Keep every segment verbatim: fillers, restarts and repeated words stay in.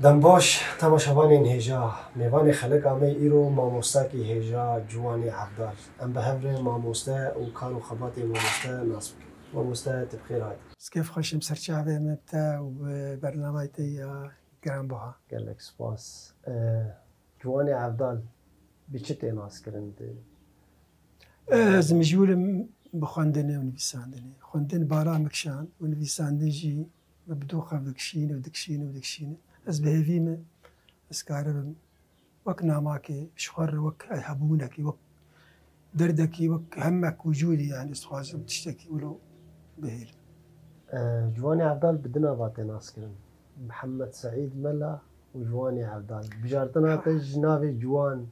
Dem baş, temaşevanên hêja. Mêvanê xeleka me îro mamostakî hêja Ciwanê Evdal. Em bi hev re mamoste û kar û xebatê mamoste nas bikin. Mamoste, tu bi xêr hatî. Ez kêf xweş im ser çavê me bi te û bi bernameyê te ya giranbiha. Gelek spas. E, Ciwanê Evdal bi çi tê naskirin? Di Ez mijûl im bi xwendinê û nivîsandinê. Xwendin bala min kişand û nivîsandin jî min bi doxa dikişîne û dikişîne û dikişîne. Ez bi hêvî me, ez karibim wek namakê, ji xwe re wek hebûnekî, wek derdekî, wek hemek wicûdî, yani ez dixwazim tiştekî wilo bihêlim. E, Ciwanê Evdal bi du nava tê naskirin. Mihemed Seîd Mela û Ciwanê Evdal. Bijartina te ji navê Ciwan,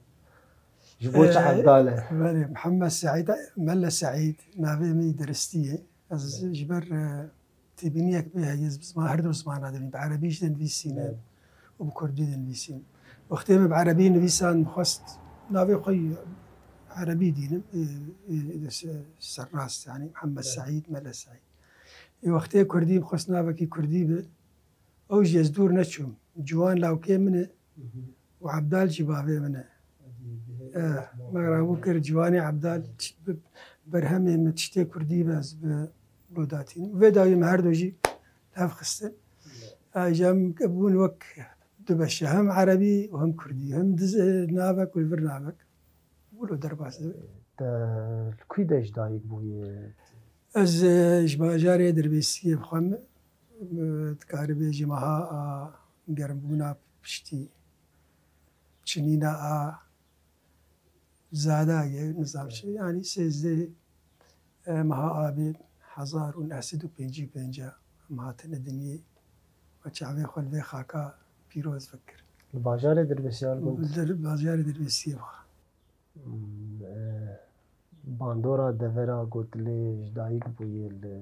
ji bo çi E, Evdal e? Belê, Mihemed Seîd, Mela Seîd, navê min deristî ye. Ez Evet. ji ber, e, têbîniyek bê heye, ez bi ziman, her du zimana dinivîsim, bi erebî jî dinivîsînim Evet. û bi kurdî dinivîsînim. Wextê min bi erebî nivîsan, min xwest navê xwe yî erebî dînim, e, e, e, se-, serrast, yani Mihemed Evet. Seîd, Mela Seîd. Ê wextê kurdî, min xwest navekî kurdî bi. Ew jî ez dûr neçûm. Ciwan lawkê min e Hı hı. û Evdal jî bavê min e. Hadi, Eh, muhabbet me rabû kir Ciwanê Evdal, Evet. çi-, bi-, berhemê min tiştê kurdî be, ez bi, bi datînim. Vê dawî me her du jî hev xistin. Evet. Ay, jam bûn wek du beşe, hem erebî û hem kurdî, hem diz-, navek û li vir navek. Wilo derbas dibe. Te li kû de ji dayik bûye? Ez, e, ji bajarê Dirbêsiyê bi xwe me, e, dikarî bêjî meha a germbûna piştî çinîna a zada ye, nizam çi, yanî sêzdeh, e, meha abê hezar û neh sed û pêncî û pênc em hatine dinyê. Ve çavê xwe li vê xaka pîroz vekir. Li bajarê Dirbêsiyê li gund? Li bajarê Dirbêsiyê bi xwe. Hmm, e, bandora devera gotilê ji dayik bûye li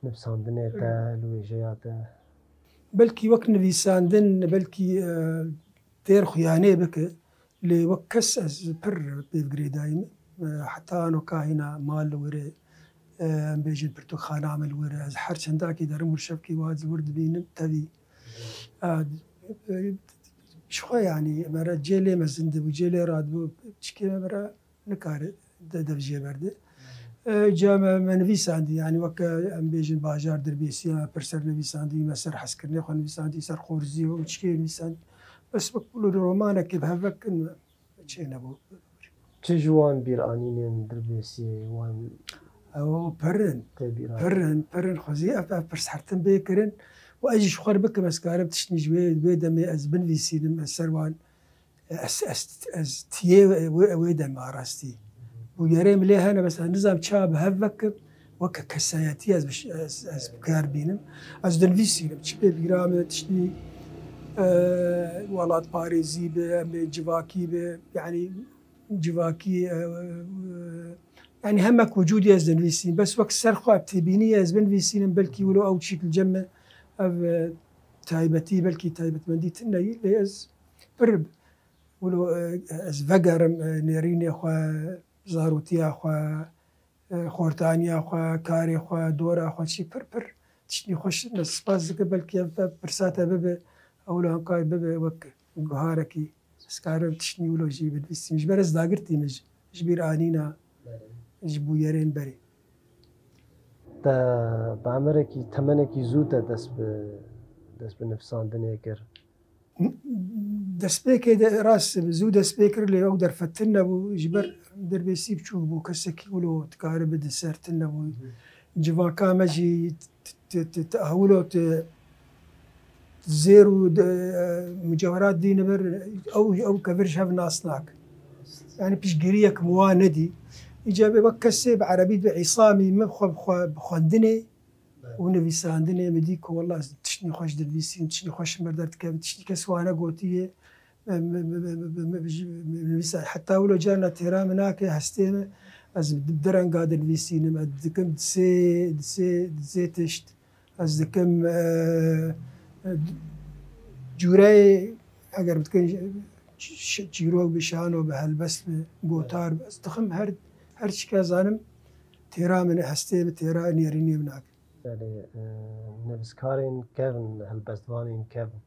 nivîsandinê te, li wêjeya te? Belkî wek nivîsandin, belkî, e, têr xuyanê bike, lê wek kes ez pir pê girêdayî me. E, heta ano kahîna mal li wir e, e, em bêjin pirtûkxana min li wir e. Ez her çendakî derim û şevkî wiha li wir dibînim, tevî. E, e, ji xwe yanî, me re cê lê mezin dibû, cê lê radibû, çikê me re nikare de, dev jê berde. E, ca me, me nivîsandî, yanî weke em bêjin bajar Dirbêsiyê me pir ser nivîsandî, me ser hezkirinê xwe nivîsandî, ser xoriziyê û çikê nivîsandî. Bes wek wilo romanekê bi hev vekin me çê nebû. Çi ji wan bîranînên Dirbêsiyê wan Ew pir in, tê bîra? Pir in, pir in. Xwezî ev, ev pirs her tim bê kirin. Û ez jî ji xwe re bikim, ez karim tiştî ji wê, wê demê ez binivîsînim, ez ser wan Ez, ez, ez tiyê wê, wê demê rastî. Bûyerê min lê hene, bes ez nizam çawa bi hev vekim, weke kesayetî ez bi ş-, ez, ez bi kar bînim. Ez dinivîsînim, çi pê bîra min, tiştî, e, welatparêzî bi, em bê civakî bi, yanî civakî, e, e, yanî hemek wicûdî ez dinivîsînim. Bes wek ser xwe têbînî ez binivîsînim, belkî wilo ew çîk li cem min, ev, e, taybetî, belkî taybetmendî tune ye, lê ez pir wilo, e, ez vegerim, e, nêrînê xwe, zarotiya xwe, e, xortaniya xwe, karê xwe, dora xwe, çi pir pir tiştî xweş in. Ez spas dikim, belkî ev, ev pirsa te bibe, ewla hemkar bibe wek guharekî. Ez karim tiştî wilo jî binivîsim. Ji ber ez dagirtî me ji, ji bîr anîna, Belê. ji bûyerên berê. Te bi emerekî, temenekî zû te dest bi, dest bi nivîsandinê kir? Destpêkê de rast zû dest pê kir, lê ew derfetin nebû. Ji ber derbêsî biçûk bû, kesekî wilo dikare bide ser tune nebû. Civaka me jî t-, t-, t-, t-, hewilo t-, zêr û de, mucewherat dîne ber, ew, ew kevir ji hev nas nake. Yani piştgiriyek min wan nedî. Îca bê wek kesê bi erebî dibe îsamî min xwe bi xwe bi xwendinê û nivîsandinê min dî ku wela ez tiştî xweş dinivîsîm, tiştî xweş ji min derdikevin, tiştî kes wane gotiye. Me, me, me, me, me, me, me, ji, me, me, nivîsa, heta wilo carna têra min nake, hestê min, ez bi du renga dinivîsînim, ez dikim di sê, di sê, di sê tişt, ez dikim, e, e, cûreyê, eger bidikin, ş-, ş-, çîrok bi, şano bi, helbest bi, gotar bi, ez dixim her, her çi ke zanim, têra min, hestê min, têra nêrînê min nake. Belê, e, nivîskarên kevn, helbestvanên kevn,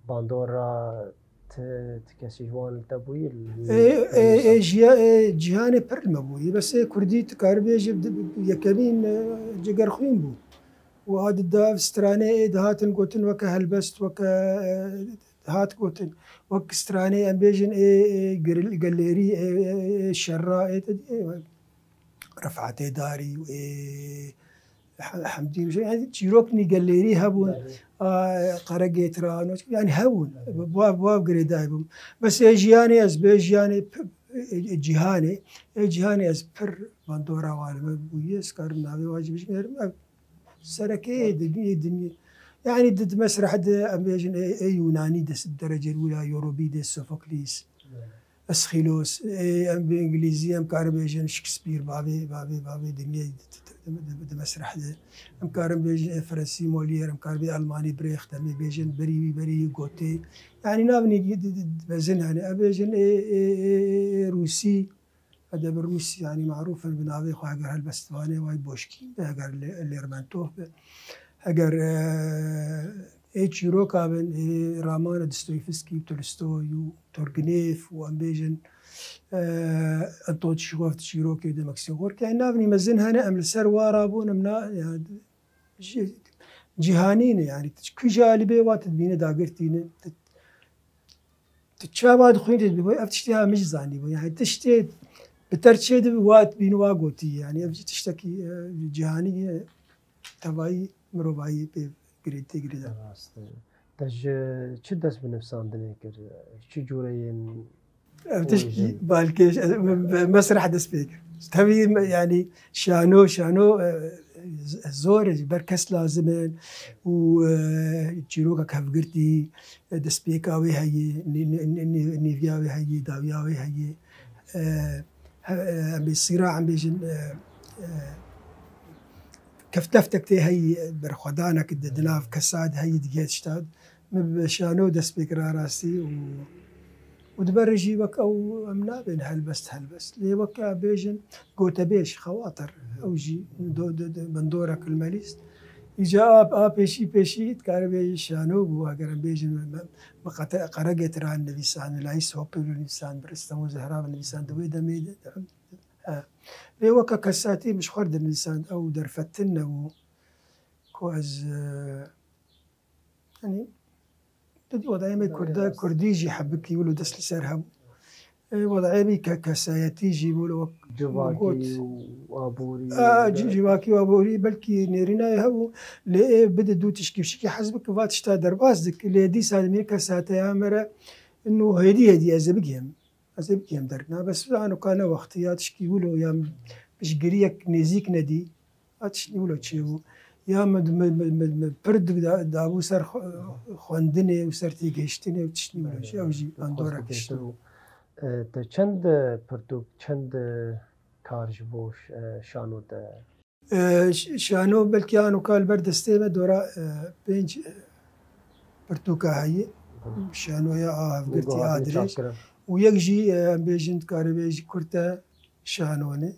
Bandora ti, ti kesî ji wan li te bûyî? Ê, ê, ê, jiya, ê, cîhanê pir li me bûyî. Bes ê kurdî tu karî bêjî di, yekemîn, e, cigerxwîn bû. Û a dida stranê ê dihatin gotin weke helbest, weke, e, dihat gotin. Wek stranê em bêjin ê, ê, geril-, gelêrî, ê, ê, ê, şerra, ê, te dî, ê, Refatê Darî û ê, He-, Hemdî, yani çîroknî gelêrî hebûn. Belê. A, Qeregê Tirano, yani hebûn. Belê. Bi, bi, bi girêdayî bûm. Bes ê jiyanê ez bê jiyanê p-, ê, ê, cîhanê, ê cîhanê ez pir bandora wan me bûye, ez karim navê wan jî bijî, ev sereke ê dinyê, dinyê. Yani di, di mesreh de em bêjin ê, ê Yunanî de derecê wila Yorobî de Sofoklis. Belê. Eschylos, ê, em bi îngilîzî em karin bêjin Shakespeare, bavê, bavê, bavê dinyê di, di, di, di, di mesreh de. Em karin bêjin, ê, Fransî Molière, em karin bê Almanî Brecht, em ê bêjin berî wî, berî wî Goethe. Yani navnî di, di, di, di mezin hene. Em bêjin, ê, ê, ê, ê, ê, Rûsî, edeb Rûsî, yani marûf in bi navê xwe, heger helbestvanê way Boşkî, heger Le-, Lermontov be. Heger, e, ê çîroka bin, ê ramana Dostoyevskî û Tolstoy û Turgenev û em bêjin, e, Anton Çîxov di çîrokê de Maxim Gorki. Ev navnî mezin hene, em li ser wa rabûn, em na, ya, ji-, cîhanî ne, yani, tu kujê alî bê wa tu dibîne dagirtî ne. Tu, tu çawa dixwînî, tu dibî, ev tiştê ha min jî zanîbû. Yani, tiştê bi ter çê dibi, wa dibîne wa gotî. Yani, ev jî tiştekî, e, cîhanî ye. Tevayî mirovayî pê girê tê girêdan. Rast e. Te ji çi dest bi nivîsandinê kir? Çi cûreyên Ev tişt balkêş, ez, me-, me-, mesreh dest pê kir. Tevî me-, yani şano, şano, e, z-, zor e, ji ber kes lazim in û, e, çîroka kevgirtî, e, destpêka wê heye, nî-, nî-, nî-, nî-, nîviya wê heye, dawiya wê heye. E, he-, e, em bê sîra, em bêjin, e, e, kefteftek tê heyî, berxwedanek di, di nav kesa de heyî, digê tişta. Min bi şano dest pê kir rastî û, û dibe re jî wek ew em nabên helbest helbest. Lê weke bêjin gotebêj, xewatir, ew jî do-, do-, do-, bandorek li me lîst. Îca a, a pêşî pêşî dikare bêjî şano bû, eger em bêjin me, me, me qete-, Qeregê Tiran nivîsand, Layis Hopelû nivîsand, Biristem û Zehra nivîsand, di wê demê de, de, e, lê weke kesatî min ji xwe re dinivîsand, ew derfetin nebû ku ez, e, Yanî, tu dî wedayê me Kurda, Kurdî jî hebikî wilo dest li ser hebû. Ê, wedayê me ke-, kesayetî jî wilo wek Civakî got. û aborî A, û ci-, civakî û aborî belkî nêrînayê hebû. Lê ê bide dû tişkî fişkî hez bike, va tişta derbas dike. Lê dîsa demê kesateya me re ino hêdî hêdî ez ê bigihim. Ez ê bigihim derna. Bes ano ka ne wextî ya tişkî wilo ya piştgiriyek nêzîk nedî. A tiştî wilo çêbû. Ya min, min, min, min, min pir di-, da-, dabû ser xwe-, xwendinê û ser têgihiştinê û tiştî wilo çê. Ew jî bandorek tişt bû. E, te çend pirtûk, çend kar ji bo ş-, e, şano te? E, ş-, şano belkî ano ka li ber destê me dora, e, pênc, e, pirtûka heye. Şanoya a hevgirtî a dirêj. Û yek jî, e, em bêjin, dikare bê jî kurte şano ne.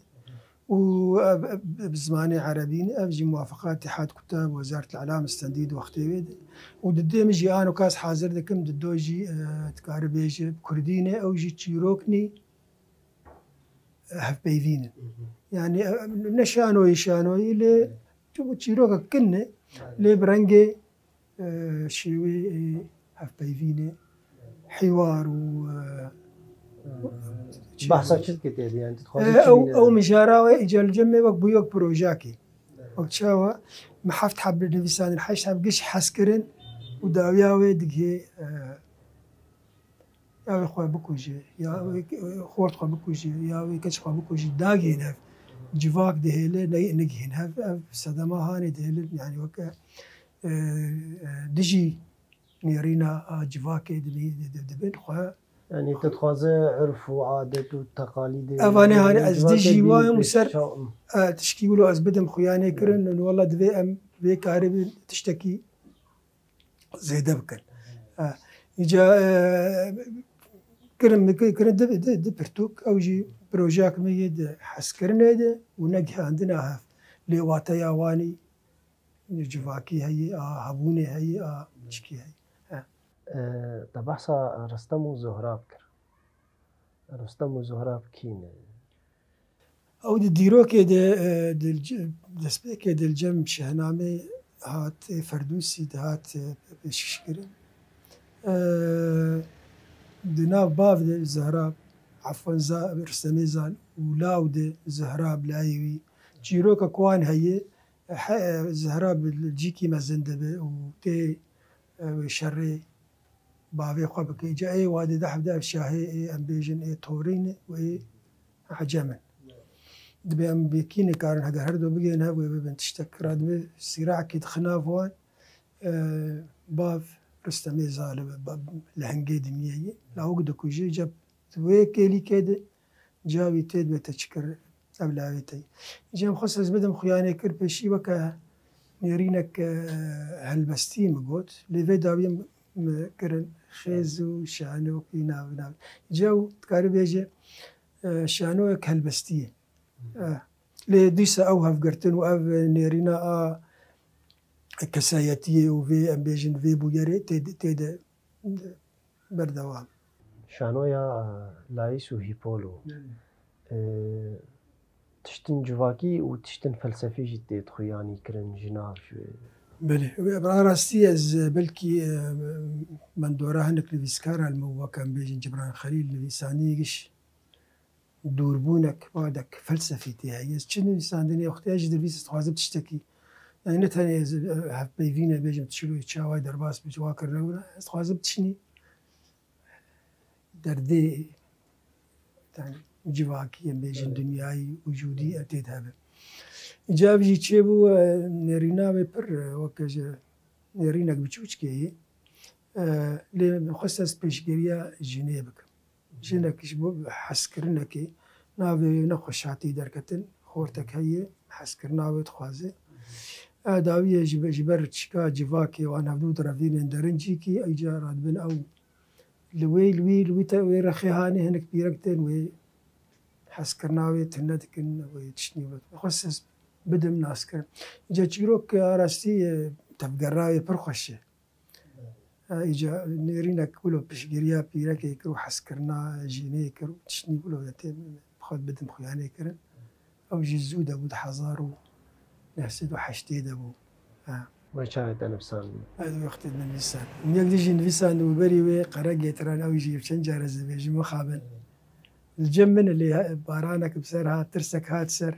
Û ev, ev, bi zimanê erebî ne, ev jî muwafeqa Îtîhad Kutab, Wezaret Îlam stendî di wextê wê de. Û di dê min jî ano kas hazir dikim, di do jî, e, dikare bêje bi kurdî ne, ew jî çîroknî hevpeyvîn in. Yanî, e, ne şanoyî şanoyî lê çi-, çîroka kin ne, lê bi rengê, e, şêwê, e, hevpeyvînê, hîwar û, e, çi- Behsa çi dike tê de, yani, tu dixwazî E, çi ew, bîne? Ew mijara we îca li cem me wek bû wek projakê. Wek çawa me heft heb nivîsandin, heşt heb giş hez kirin û dawiya wê digihê, e, ya wê xwe bikuje, ya wê xort xwe bikuje, ya wê keç xwe bikuje, dagihên hev. Civak dihêle, ne-, negihên hev. Ev sedema hanê dihêlin, yani weke, e, e, dijî nêrîna a civakê dibî-, di-, di-, dibin xwe. Yani te dixwaze urf û adet û teqalîdê Evanê hanê ez civakê dijî bî wayim û ser, pêşa-, e, tişkî wilo ez bidim xuyanê kirin, wela divê em vê karê bin tiştekî zêde bikin. E, îca, e, kirin, kirin di, di, di pirtûk, ew jî projeya me yê di hezkirinê de û negihandina hev. Lê wateya wanî civakî heye, a hebûnê heye, a çikî heye. He. E, te behsa Ristem û Zohrab kir. Ristem û Zohrab kî ne? Ew di dîrokê de, e, di c-, destpêkê de li cem Şehnamê hat, ê Ferdûsî de hat, e, pêşkêşkirin. E, di nav bav de Zohrab, efwen Za-, Ristemê Zal û law de Zohrab layê wî. Çîroka ku wan heye, he, Zohrab li cîkî mezin dibe û tê, e, şerê bavê xwe bike. Îca ê wadê de hevdeh şahê ê, em bêjin, ê torî ne û ê ecem in. Dibê em bêkî nikarin, heger her du bigihên hev wê bibin tiştek. Radibê sîrakê dixin nav wan, e, bav Ristemê Zal e, ba-, lehengê dinyê ye. Lawik dikuje, îca di wê kêlîkê de cawî tê dibe te çi kir, ev lawê te ye. Îca em xwest ez bidim xuyanê kir pêşî weke nêrînek, e, helbestî min got. Lê vê dawiyê min kirin xêz û şanokî nav nav. Îca ew dikarî bêje, e, şanoyek helbestî ye. E, lê dîsa ew hevgirtin û ev nêrîna a kesayetiyê û vê, em bêjin, vê bûyerê tê, tê de berdewam. Şanoya, e, Layîs û Hîpolo. Belê. E, tiştin civakî û tiştin felsefî jî tê xuyanî kirin ji nav ji wê. Belê. Wê, bi rastî ez, e, belkî, e, mendora hinek nivîskara li me weke em bêjin Cibran Xelîl nivîsandî giş dûrbûnek, badek felsefî tê heye. Ez çi nivîsandinê wextê ez ji nivîs dixwazim tiştekî. Yani ne tenê ez, e, hevpeyvîne bêjim çilo çawa derbas bi ciwa kirine wina. Ez dixwazim tiştî derdê, yani civakî, em bêjin, evet, dinyayî, wicûdî, evet, ev tê de hebe. Îca ev jî çêbû, e, nêrîna wê pir, e, weke ji nêrînek biçûçkê ye. E, lê min xwest ez pêşgiriya jinê bikim. Jinek ji bo hezkirinekê navê wê nexweş hatî derketin, xortek heye, hezkirina wê dixwaze. E, dawiyê ji be-, ji ber çika civakê wan hevdû direvînin derincîkî, îca radibin ew li wê, li wî, li wî te, wê rexê hanê hinek pîrek tên wê hezkirina wê tune dikin, wê tiştî wê. Xwest ez bidim naskirin. Îca çîrok a rastî, e, tevgera wê pir xweş e. E, îca nêrînek wilo piştgiriya pîrekê kir û hezkirina jinê kir û tiştî wilo de tê xwe bidim xuyanê kirin. Ew jî zû de bû di hezar û neh sed û heştê de bû. Ha. Wê çaxê te nivîsandin? Ez wextê de nivîsand. Min yek dî jî nivîsand û berî wê qere gêtiran, ew jî çend care ez dibêjim mixabin. Li cem min lê he-, baranek bi ser hat, tirsek hat ser,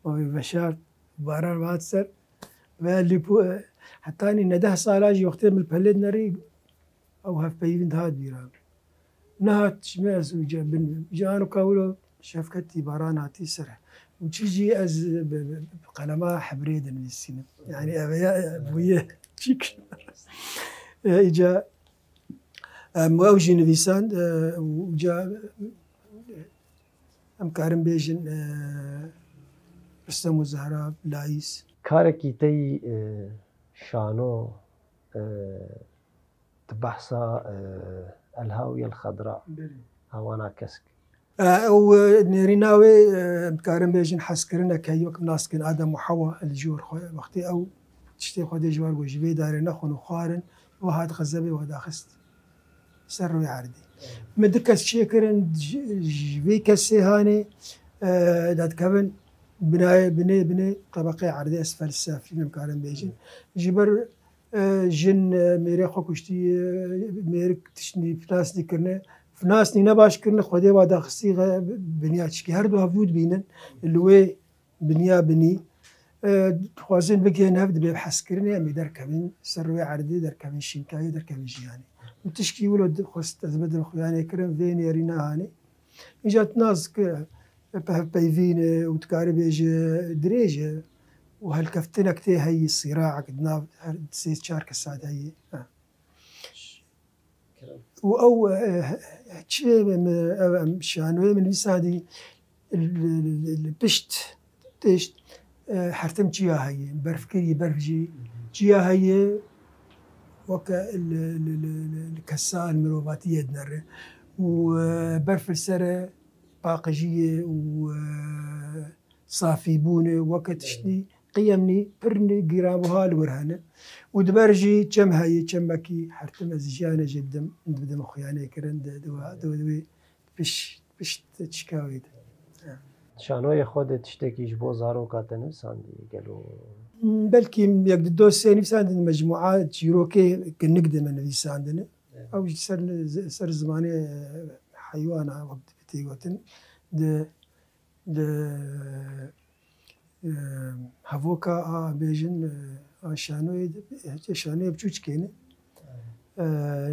ma wê veşart, baran hat ser. Ve lîpo, hetanî ne deh sala jî wextê min li pelê dinerî, ew hevpeyvîn dihat bîra min. Nehat ji me ez û ce bin bim. Ji anoka wilo şefketî baran hatî ser. Û çi jî ez bi, bi, bi qelema hebrê dinivîsînim. Yani ev ya, e, bûye çîk. E, îca, em, ew jî nivîsand, e, û ca, em karin bêjin, e, Ristem û Zehra, Layîs. Karekî te yî, e, şano, e, di behsa, e, El Hawiye El Xedra, Belê. Hawana kesk. E, ew, e, nêrîna wê, e, em dikarin bêjin hezkirinek heye, wek nas dikin Adem û Hewa, li jor xwe, wextê ew tiştê Xwedê ji wan got, ji vê darê nexwin û xwarin, û hat xezebê we daxist ser rûyê erdê. Min du kes çêkirin, ji, ji vê kesê hanê, e, dadikevin binayê, binê, binê tebeqê erdê, esfel seflîn em karin bêjin. Ji ber, e, jin, e, mêrê xwe kuştî, e, mêrik tiştî finasnî kirine, finasnî ne baş kirine, Xwedê wa daxistî xe-, binya çikî. Her du hevdû dibînin, li wê binya binî. E, dixwazin bigihên hev dibê bi hezkirinê em ê derkevin ser rûyê erdê, derkevin şînkayê, derkevin jiyanê. Min tişkî wilo di-, xwest ez bidim xuyanê kirin vê nêrîna hanê. Îca tu nas ki hevpeyvîn e û dikarî bêje dirêj e û helkeftinek tê heyî, sîraek di nav her sê çar kesa de heyî. Ha. Û ew, e, çi, em, ev, em, şanoyê min nivîsandî li, li, li, li pişt tişt, e, hertim çiya heye, berfkirî berf jî çiya heye, weke li, li, li, li, li kesa, li mirovatiyê dinere. Û, e, berf li ser e paqijiyê û, e, safîbûnê weke tiştî Yemnî pir giranbuha li wir hene. Û di ber jî çem heye, çemekî her tim ez jiyanê jê didim, dibidim xuyanê kirin, di, di, di, di, di, piş, pişt çika wê de. Şanoyê xwe de tiştekî ji bo zaroka te nivîsandî gelo? Belkî yek di do sê nivîsandin mecmûa çîrokê kinik de me nivîsandine. Evet. Ew ji ser, ser zimanê heywana wek tê gotin. Di, di, e, hevoka a bêjin, e, a şanoyê de, şanoyê biçûçikê ne. E,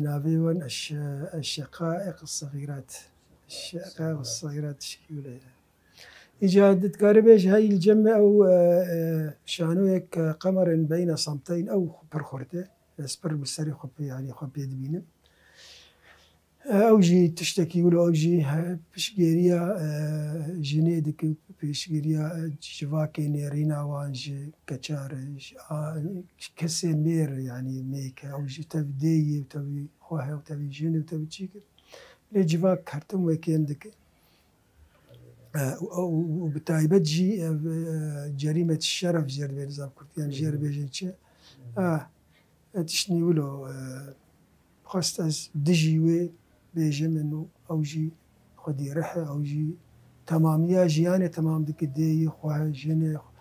navê wan eş-, eşşeqaîq sexîrat. Eşşeqaîq sexîrat tişkî wile. Îca dikare bêje hey li cem me ew, e, e, şanoyek, e, qemerên beyne semteyn ew pir xurt e. Ez pir bi serê xwe pê, yanî xwe pê dibînim. E, ew jî tiştekî wilo, ew jî he-, piştgêriya, e, jinê dike, piştgêriya, e, civakê nêrîna wan ji keça re, ji a-, kesê mêr, yanî mêk e, ew jî tevî dê ye, tevî xwe he, tevî jin e, tevî çîk e. Lê civak her tim wê kêm dike. E, û, û, û bi taybet jî, e, e, cerîmet şeref jê re dibê nizam Kurd, yanî jê re bêjin çi? E, e, tiştnî wilo, e, xwest ez dijî wê bêjim min û ew jî xwedî rih e, ew jî temamiya jiyanê temam dike, dê yê xwe, jinê xwe,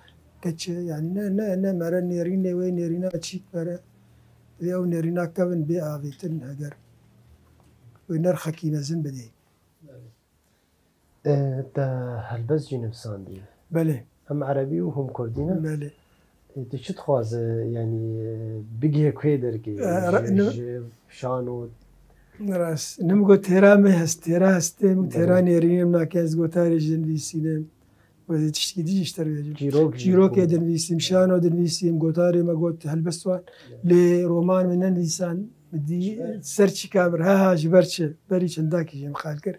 keç e, yanî ne, ne, ne mere nêrînê wê, nêrîna çîk mere, wê ew nêrîna kevin bê avêtin heger wê nerxekî mezin bidê. E, te helbest jî nivîsandî. Belê. Hem erebî û hem kurdî ne? Belê. E, tu çi dixwaze, yanî, e, bigihê ku yê derkê? E, re-, Ji, ne- ji şano. Rast. Nim got têra me hest, têra hestê min, têra Belê. Nêrînê min nake ez gotarê jî dinivîsînim. Wezî tiştî dî jî ji te re bêjim. Çîrok jî. Çîrokê dinivîsîm, şano dinivîsîm, gotarê me got helbest wan. Belê. Lê roman min nenivîsan, min dî Ji ber? Ser çîka min, ha, ha, ji ber çi? Berî çendakî jî min qal kir.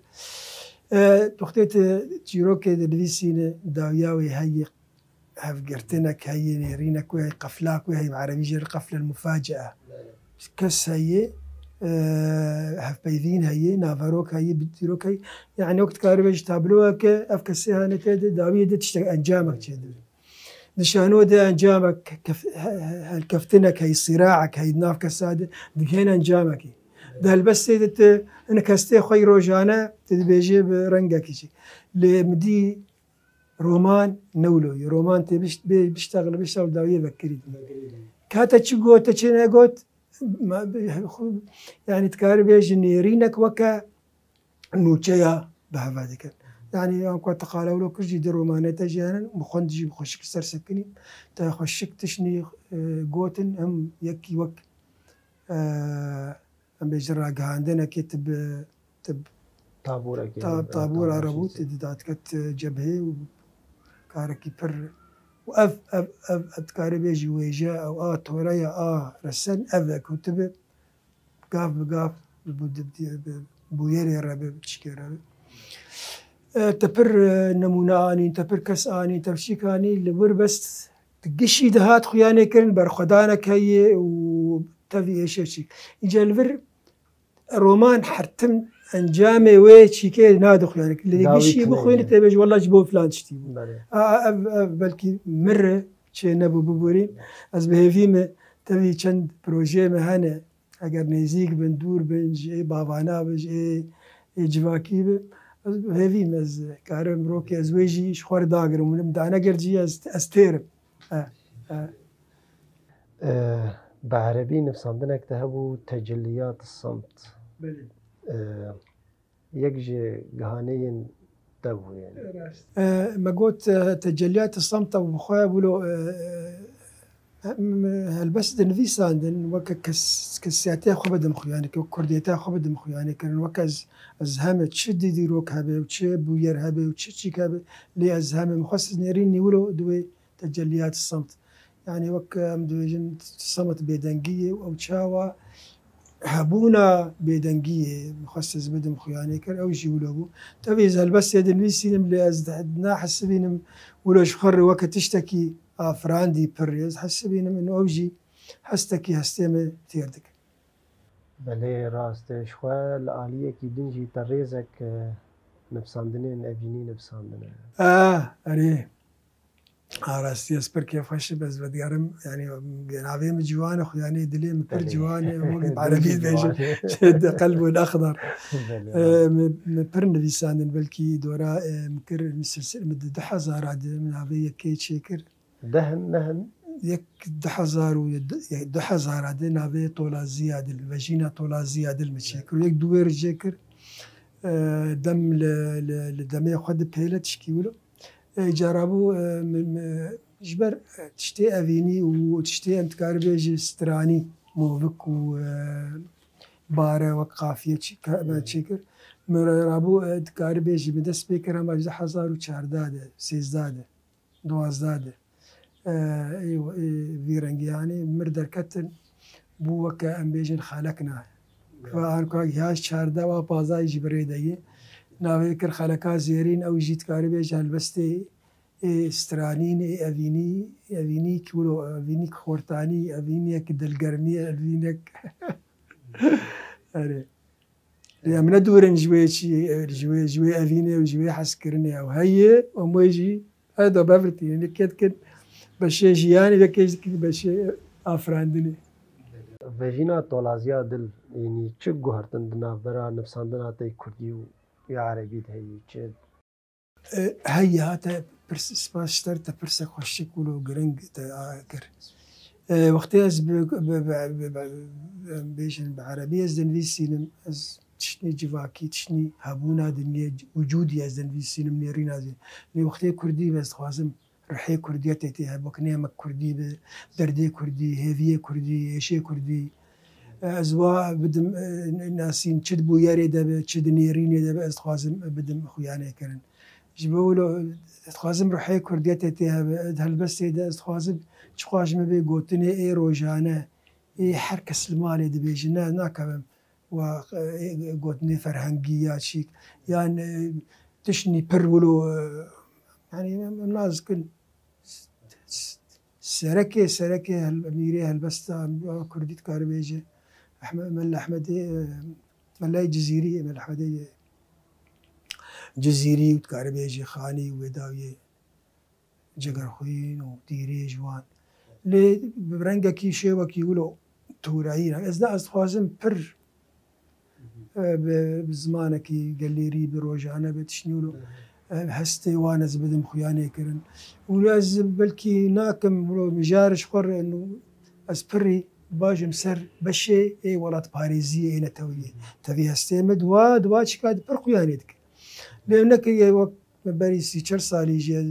E, wextê tu çîrokê dinivîsîne, dawiya wê heye, hevgirtinek heye, nêrînek wê heye, qeflak wê heye, bi erebî jê re qeflel mufacee. Kes heye, e, hevpeyvîn heye, naverok heye, bi dîrok heye. Yanî wek dikarî bêjî tabloyeke, ev kesê hene tê de, dawiyê de tiştek encamek çêdibe. Di şano de encamek, kef-, he-, he-, helkeftinek heye, sîraek heye, di nav kesa de, digihên encamekê. Di helbestê de tu hinek hestê xwe yî rojane, tu dibêjê bi rengekî jî. Lê min dî roman ne wilo ye. Roman tê bişt-, bê biştexile, biştexile dawiyê vekirî. Vekirî. Ka te çi got, te çi negot, ma-, xu-, yanî dikarî bêjî nêrînek weke nûçeya bi heva dikin. Yanî, yan ku te qala wilo kir jî di romanê te jî hene, bi xwend jî bi xweşik li ser sekinî. Te xweşik tiştnî, e, gotin, hem yekî wek, e, em bêjin ragihandinekê tu bi, tu bi Taborekê ta-, bi, tabora tabor re bû, çêkir. Tu di datiket, e, cebhê û karekî pir û ev, ev, ev, ev dikarî bêjî wêje, ew a toreya a resen, ev e ku tu bi gav bi gav bi, bi, bi, bi bûyerê re bi, bi çikê re bi. E, te pir, e, nemûne anîn, te pir kes anîn, te pir çîk anîn, li wir bes gişî dihat xuyanê kirin, berxwedanek heye û tevî êşe çîk. Îca li vir roman her tim encamê wê çîkê nade xuyanê kirin. Lê Dawî gişî tune bixwînî ye. Tê bêjî, "Wellah ji bo filan tiştî bû." Belê. A, a, ev, ev belkî mir re çê nebû biborî. Ez bi hêvî me, tevî çend projeyê me hene. Eger nêzîk bin, dûr bin, ji ê bavana bin, ji ê, ê civakî bin, ez hêvî me, ez karim rokê ez wê jî ji xwe re dagirim û min danegir jî ez, ez têrim. E, e. E, bi erebî nivîsandinek te hebû, Tecelliyat Samt. Belê. E, yek ji gihaneyên te bû, yanî. Rast. E, me got, e, Tecelliyat Samt ew bi xwe bûlo, e, e, Em, helbest dinivîsandin, weke kes-, kesiyatiya xwe bidim xuyanê, wek kurdiyetiya xwe bidim xuyanê kirin, weke ez, ez heme çi dî-, dîrok hebe û çi bûyer hebe û çi çîk hebe, lê ez heme min xwest ez nêrîn nîwilo di wê tecelliyat samt. Yanî wek em dibêjin samet bêdengiyê û ew çawa hebûna bêdengiyê min xwest ez bidim xuyanê kir, ew jî wilo bû. Tevî ez helbestê dinivîsînim, lê ez di-, nahesibînim wilo ji xwe re weke tiştekî afirandî pir rêz hesibînim, û ew jî hestekî hestê me têr dike. Belê, rast e. Ji xwe li aliyekî din jî te rêzek, e, nivîsandinên evînî nivîsandine. Ah, erê. A rastî ez pir kêfxweş im, ez vedigerim, yanî navê min ciwan e, xuyanê dilê min pir Belê. ciwan e, wek bi erebî Belê dibêjin, ciwan e. Şehîd qelbun exdar. Belê. E, min, min pir nivîsandin, belkî dora, e, min kir, min silsil, min di du hezara de min navê yekê çêkir. Deh in, neh in? Yek du hezar û du hezara de navê Tolaziya Dil, Vejîna Tolaziya Dil min çêkir. Yek dû wêr jê kir. E, dem li, li, li demê xwe dipêle tişkî wilo. E, cara bû, e, min, min, ji ber, e, tiştê evînî û tiştê em dikarî bêjî stranî, movik û, e, bare wek qafiye çi-, ke-, me çêkir. Min re rabû, e, dikarî bêjî min dest pê kir hema ji du hezar û çardeh de, sêzdeh de, duwazdeh de. E, ê, ê, vî rengî yanî mir derketin bû weke em bêjin xelek na. Ve arka ya çardeh wa pazdeh jî bi rê de ye. Navê kir xeleka zêrîn, ew jî dikarî bêje helbestê ê stranîn, ê evînî, evînî ki wilo, evînî ki xortanî, evînî ki dilgermî, evînî ki Erê. Lê em ne dûr in ji wê çi, ji wê, ji wê evînê û ji wê hezkirinê ew heye, em wê jî her da bevirtînin. Yekê dikin beşê jiyanê, yekê jî dikin beşê afirandinê. Vejîna Tolaziya Dil, yanî çi guhertin di navbera nivîsandina te kurdî û ya erebî de heye, çi? E, heye, te pirs, spas ji te re, te pirsek xweşik wilo giring te a kir. E, wextê ez bi, bi, bi, bi, bi, em bêjin bi erebî ez dinivîsînim, ez tiştnî civakî, tiştnî hebûna dinyê, wicûdî ez dinivîsînim, nêrîna zî. Lê wextê kurdî ez dixwazim ruhê kurdiyetê tê hebe, wek nêmek kurdî bi, derdê kurdî, hêviyê kurdî, êşê kurdî. Ez wa bidim, e, nasîn, çi di bûyerê de be, çi di nêrînê de be, ez dixwazim bidim xuyanê kirin. Ji bo wilo, ez dixwazim ruhê kurdiyetê tê hebe. Di helbestê de ez dixwazim çiqas ji min bê gotinê ê rojane, ê her kes li malê dibêje, ne, nakevim wa, e, gotinê ferhengî ya çîk, yan, e, tiştnî pir wilo, e, yanî em, em nas dikin. S-, s-, serekê, serekê hel-, mîrê helbesta kurdî dikare bêje. Ehme-, Mela Ehmedê, e, Melayê Cizîrî, Mela Ehmedê Cizîrî û dikare bêje Xanî û wê dawiyê Cegerxwîn û Dîrêj wan. Lê bi rengekî şêwekî wilo tûrayî ne. Ez ne, ez dixwazim pir, e, bi, bi zimanekî gelêrî, bi rojane, bi tiştnî wilo, e, hestê wan ez bidim xuyanê kirin. Û ez belkî nakim wilo mijar ji xwe re, ez pirî bajim ser beşê ê welatparêziyê ê neteweyê. Tevî hestê min di wa, di wa çika di pir xuyanê dike. Lê nekiriye wek Me berî sî çar salî jî ez,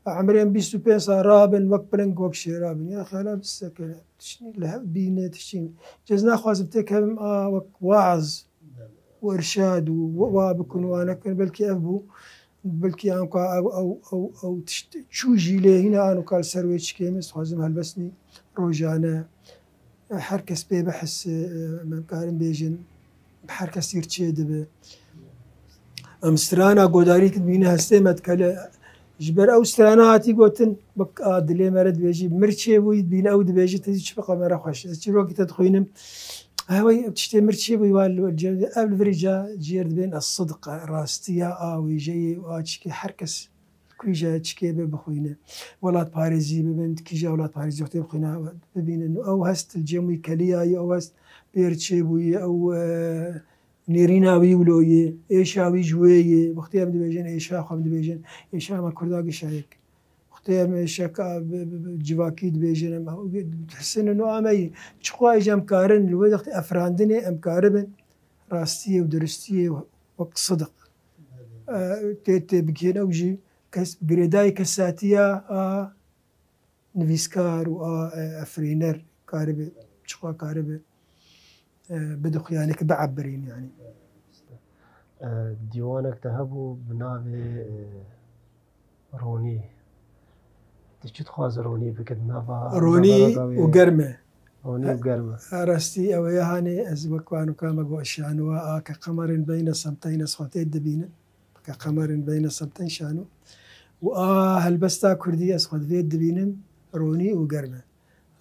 emirê em bîst û pênc sal rabin, wek piling, wek şêra bin. Ya xela bi sekene, tiştî li hev bîne, tiştî. Ez naxwazim têkevim a wek waaz û irşad û wa bikin û wa nekin. Belkî ev bû, belkî anka ew, ew, ew, ew tişt çû jî lê hîna anka li ser wê çikê min, dixwazim helbestnî rojane. Her kes pê bihis, e, em karin bêjin, her kes îr çê dibe. Em strana godarî dibîne hestê me dikele. Ji ber ew strana hatî gotin, wek a dilê me re dibêjî, mir çêbûyî, dibîne ew dibêjî, te zî çi biqe me re xweş. Ez çîrokî te dixwînim. Hewey ev tiştê mir çêbûyî, wa li, ev li virî ca ciyêr dibên ez sidq, rastiya a wêjeyê û a çikê her kes Kîja çikê be bixwîne. Welatparêzî bibin, kîja welatparêzî wextê bixwîne bibînin. Ew hest li cem wî keliyayî, ew hest pêr çêbûyî, ew, e, nêrîna wî wilo yê, êşa wî ji wê yê. Wextê em dibêjin êşa xwe, em dibêjin êşa me kurda gişa yek. Wextê em êşeka bi, bi, bi civakî dibêjin, em dihesinin û ameyî. Çiqwa êj em karin, li wê wextê efrandinê em karibin rastiyê û duristiyê wek sidiq. E, tê, tê bigihên ew jî kes, girêdayî kesatiya a nivîskar û a, e, efirîner karibe, çiqa karibe, e, bide xuyaneke biebirîn, yanî. E, dîwanek te hebû bi navê, e, Ronî. Tu çi dixwaze Ronî bike di nava Ronî nava û germ e. Ronî û germ e. Ha, rastî ew ê hanê ez wek wano ka me got şanoa a ke qemerên beyne semteyne ez xwe tê dibînim. Ke qemerên beyne semteyn şano. Û a helbesta kurdî ez xwe divê dibînim ronî û germ e.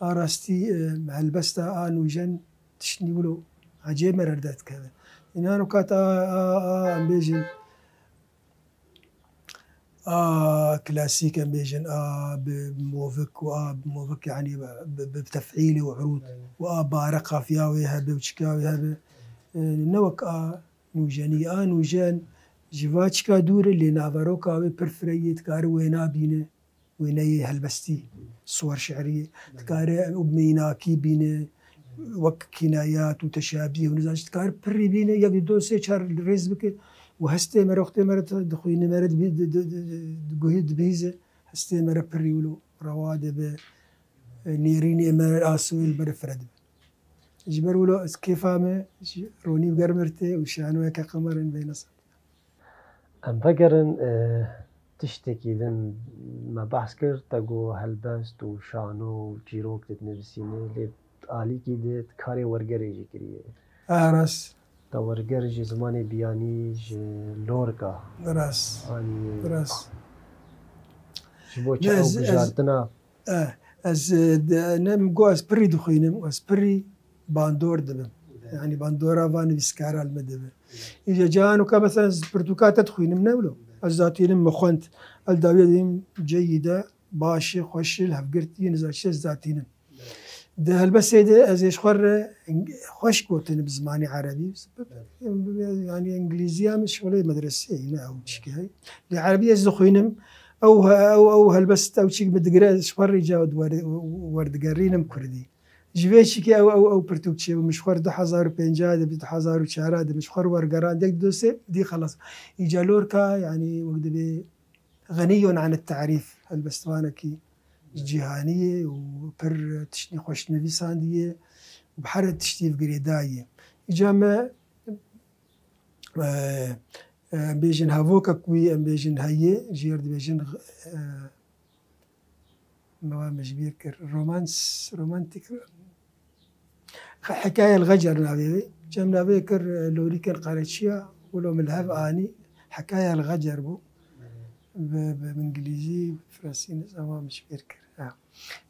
A rastî, e, helbesta a nûjen tiştnî wilo ecêb me re derdikeve. Înan û kat a, a, a, em bêjin, a klasîk em bêjin, a bi movik û a bi movik, yanî bi, bi, bi tefîlê û urûd û a bare qafiya wê hebe û çika wê hebe. E, ne wek a nûjenî. A nûjen ji va çika dûr e, lê naveroka wê pir fireyî ye, dikare wêna bîne, wêneyê helbestî, suwer şi'riyê. Dikare û mînakî bîne, wek kînayat û teşabîh û nizam, dikare pirî bîne, yek, du, sê, çar rêz bike û hestê me re, wextê me re dixwîne, me re dibî-, di, di, di, di, guhî dibihîze, hestê me re pirî wilo rewa dibe, e, nêrînê me re asûyê li ber fire dibe. Ji ber wilo ez kêfa me ji Ronî û Germirtê û şanoyeke Qemer in bêne ser. Em vegerin, e, tiştekî din me behs kir, te got helbest û şano û çîrok dinivîsînî, lê alîkî de karê wergerê jî kiriye. Ha, rast. Te werger ji zimanê biyanî, ji lorika Rast. Anî. Rast. Ji bo çi Ne, ew ez, ez, bijartina? Eh, ez, eh, de, ne, min got ez pirî dixwînim, ez pirî bandor dibim. Evet. Yanî bandora van nivîskara li me dibe. Evet. Îca cayan weka, mesela, ez pirtûka te dixwînim, ne wilo? Evet. Ez zatînim, min xwend. El dawiye diyim, ceyîde, baş e, xweş e, li hevgirtî, nizam çi, ez zatînim. Evet. Di helbestê de ez ê ji xwe re eng-, xweş gotinim bi zimanê erebî. Evet. Yanî îngilîziya min şixulê medreseyê, ne ew çi ke. Lê erebî ez dixwînim. Ew, ew, ew helbest, ew çîk min digire, ez ji xwe re îca wer-, werdigerînim kurdî. Ji vê çîkê ew, ew, ew pirtûkçê bû. Min ji xwe re du hezar û pênca de, du hezar û çar de, min ji xwe re wergerand, yek, du, sê, dî xelas. Îca lorka, yanî wek dibê xeniyun anit tarîf, helbestvanekî cîhanî ye û pir tiştî xweş nivîsandiye û bi her tiştî girêdayî ye. Îca me, e, e, em bêjin hevokek wî, em bêjin heye, jêr dibêjin, e, me wa me ji bîr kir. Romans, romantik, Hekayel Xecer navê wê. Cem navê kir, e, Lorîkên Qereçiya, wilo min li hev anî. Hekayel Xecer bû. Bi, bi îngilîzî, fransî, nizam, wa min ji bîr kir. Ha.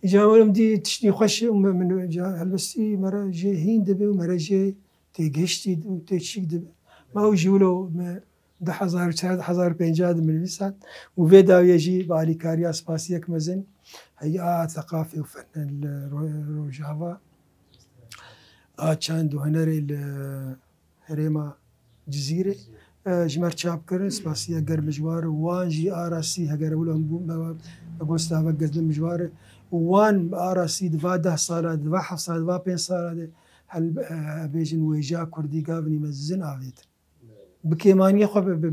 Îca min dî tiştî xweş e û min, min ca helbestî me re jê hîn dibe û me re jê têgihiştî û têçîk dibe. Ma ew jî wilo me du hezar û çar, du hezar û pênc de min nivîsand û vê dawiyê jî bi alîkariya spasiyek mezin Heya Seqafê û Fenen li Ro-, Rojava a çand û hunerê li herêma Cizîrê, e, ji me re çap kirin. Spasiya germ ji wan re. Wan jî arastî, heger wilo em bû, me, me got stavek germ ji wan re. Û wan arastî di va deh sala, di va heft sala, di va pênc sala de hel-, e, bêjin wêja kurdî gavnî mezin avêtin. Bi kêmaniyê xwe, bi,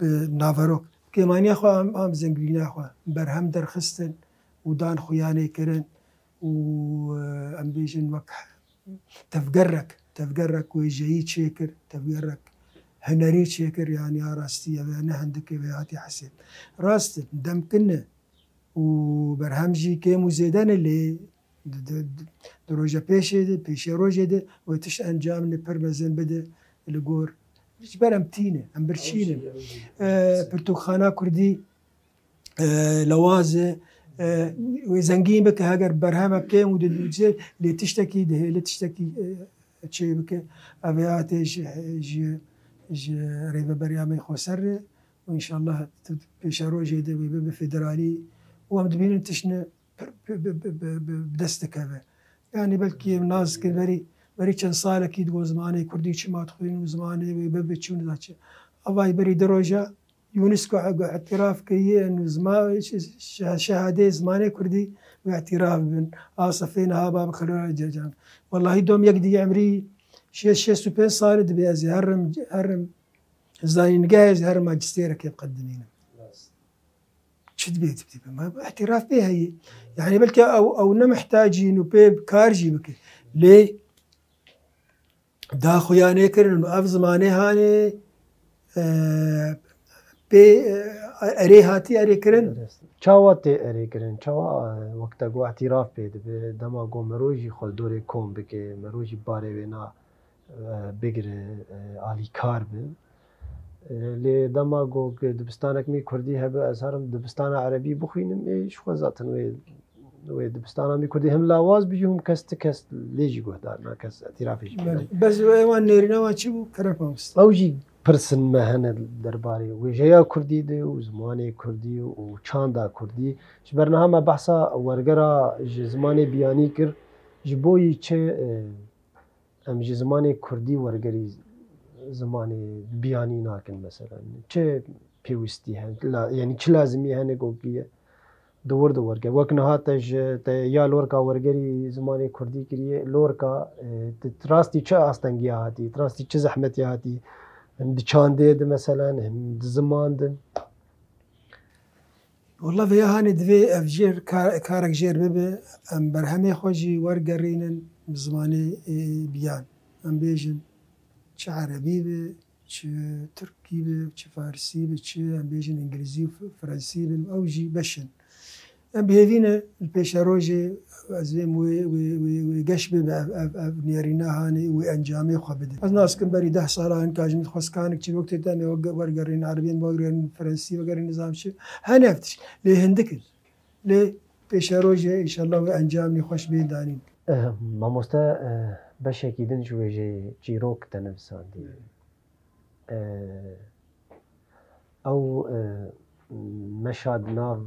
bi naverok, bi kêmaniya xwe, em, em zengîna xwe berhem derxistin û dan xuyanê kirin û, e, em bêjin wek tevgerek, tevgerek wêjeyî çêkir, tevgerek hunerî çêkir, yanî ya rastî ev e, ne hindik e vê hatî hesê. Rast e, demkin e û berhem jî kêm û zêde ne, lê di, di, di, di roja pêşê de, pêşê rojê de wê tişt encamine pir mezin bide li gor. Ji ber em tî ne, em birçî ne. Ew jî, ew jî. E, pirtûkxana kurdî, e, lewaz e, e, wê zengîn bike, heger berhemek kêm û di, di, lê tiştekî dihêle, tiştekî, e, çê bike. Ev ê hate ji, ji, ji rêveberiya me xweser re û înşallah tu pêşerojê de wê bibe federalî û em dibînin tiştine pir bi, bi, bi, bi, bi, bi dest dikeve. Yanî belkî em nas dikin berî, berî çend salekî digot zimanê kurdî çima dixwînin û zimanê wê bibe çûn da çi. Evay berî di roja UNESCO gu-, îtiraf kiriye û zima-, şe-, şe-, şehadeyê zimanê kurdî wê îtiraf bibin. A sefê niha ba bi xelora cecan. Wellahî dom yek dî emrî şêst, şêst û pênc salî dibe ez ê herim, herim zanîngehê, ez ê herim majistêrekê biqedimînim. Rast. Çi dibê, dibê, dibê? Ma îtiraf pê heye. Yanî belkî ew, ew ne mihtacîn û pê kar jî bike. Lê daxuyanê kirin û ev zimanê hanê, e, pê, e, erê hatî erê kirin. Çawa tê erê kirin? Çawa, e, wek te got îtiraf pê dibe? Dema ku mero jî xwe li dorê kom bike, mero jî barê wê na, e, bigire, e, alîkar be. E, lê dema ku dibistanek me kurdî hebe, ez herim dibistana erebî bixwînim, ê ji xwe zaten wê, wê dibistana me kurdî him lawaz bijî, him kes ti kes lê jî guhdar na, kes îtirafê jî pê Belê. Bes ê wan nêrîna wan çi bû? Kerem mamoste. Ew jî Pirsên me hene derbarê wêjeya kurdî de û zimanê kurdî û çanda kurdî. Ji ber niha me behsa wergera ji zimanê biyanî kir. Ji bo yî çi, e, em ji zimanê kurdî wergerî zimanê biyanî nakin mesela? Çi pêwîstî hene? La-, yanî çi lazimî hene ku ye? Di wir de werger. Wek niha te ji, te ya Lorka wergerî zimanê kurdî kiriye. Lorka, e, tu, tu rastî çi astengiya hatî? Tu rastî çi zehmetiya hatî? Hem di çandê de meselen, hem di ziman de. Walla vêya hanê divê ev jêr, ka-, karek jêr bibe. Em berhemê xwe jî wergerînin bi zimanê, e, biyan. Em bêjin çi erebî be, çi tirkî be, çi farsî be, çi em bêjin îngilîzî û f-, fransî bin, ew jî beş in. Em bi hêvî ne li pêşerojê ez vêm wê, wê, wê, wê geş bibe ev, ev, ev nêrîna hanê wê encamê xwe bide. Ez nas kim berî deh sala hin ka ji min xwest kanik çîrok tê te em ê wek wergerîn erebî, em wergerîn fransî, wergerîn nizam çi. Hene ev tişt. Lê hindik in. Lê pêşerojê înşallah wê encamê xweş bên danîn. Eh, mamoste, eh, beşekî din ji wêjeyê çîrok te nivîsandiye. Eh, ew, eh, meşa di nav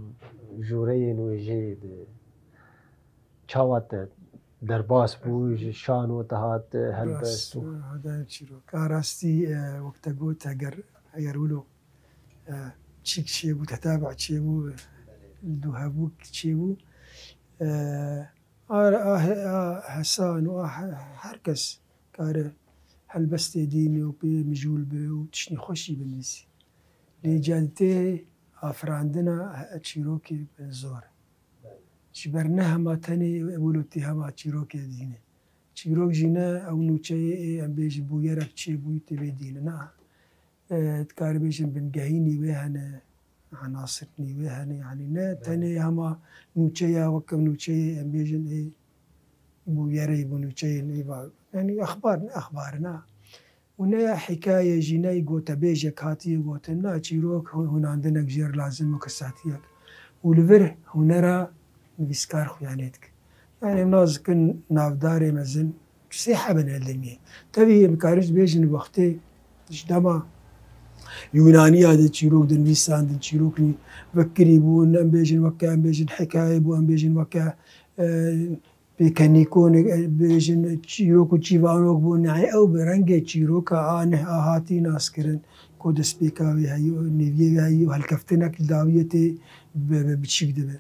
jûreyên wêjeyê de çawa te derbas bû, ji şano te hat, eh, helbest û Rast, eh, hedayê çîrok. A rastî, eh, wek te got, eger, eger wilo, eh, çîk çêbû, tetabe çêbû, eh, li dû hebûk çêbû, eh, a, a, a hesan û a he-, her kes kare helbestê dînê û pê mijûl be û tiştê xweşî binivîsî. Lê caditê afirandina he-, çîrokê zor e. Ji ber ne hema tenê wilo tê hema çîrokê dîne. Çîrok jî ne ew nûçeyê ê em bêjin bûyerek çêbûyî tê vê dîne. Na. E, dikarî bêjin bingehînî wê hene, enasirnî wê hene. Yanî ne Evet. tenê hema nûçeya weke nûçeyê em bêjin ê bûyerê bû nûçeyê nîva. Yanî exbar ne exbar na. Û ne ya hikaye jî ne gotebêjek hatiye gotin, na çîrok hu-, hunandinek jêr lazim û kesatiyek. Û li vir hunera nivîskar xuyanê dike. Yani em nazikin navdarê mezin sê hebin li dinyê. Tevî em karin bêjin wextê ji dema Yûnaniya de çîrok dinivîsandin, çîrok nî vekirî bûn, em bêjin weke, em bêjin hikaye bû, em bêjin weke, e, Pêkenîkon, e, bêjin çîrok û çîvanok bûn. Nehê ew bi rengê çîroka a neh a hatî naskirin, ku destpêka wê heyî û nêviyê wê heyî û helkeftinek li dawiyê tê bi, bi biçîk dibe.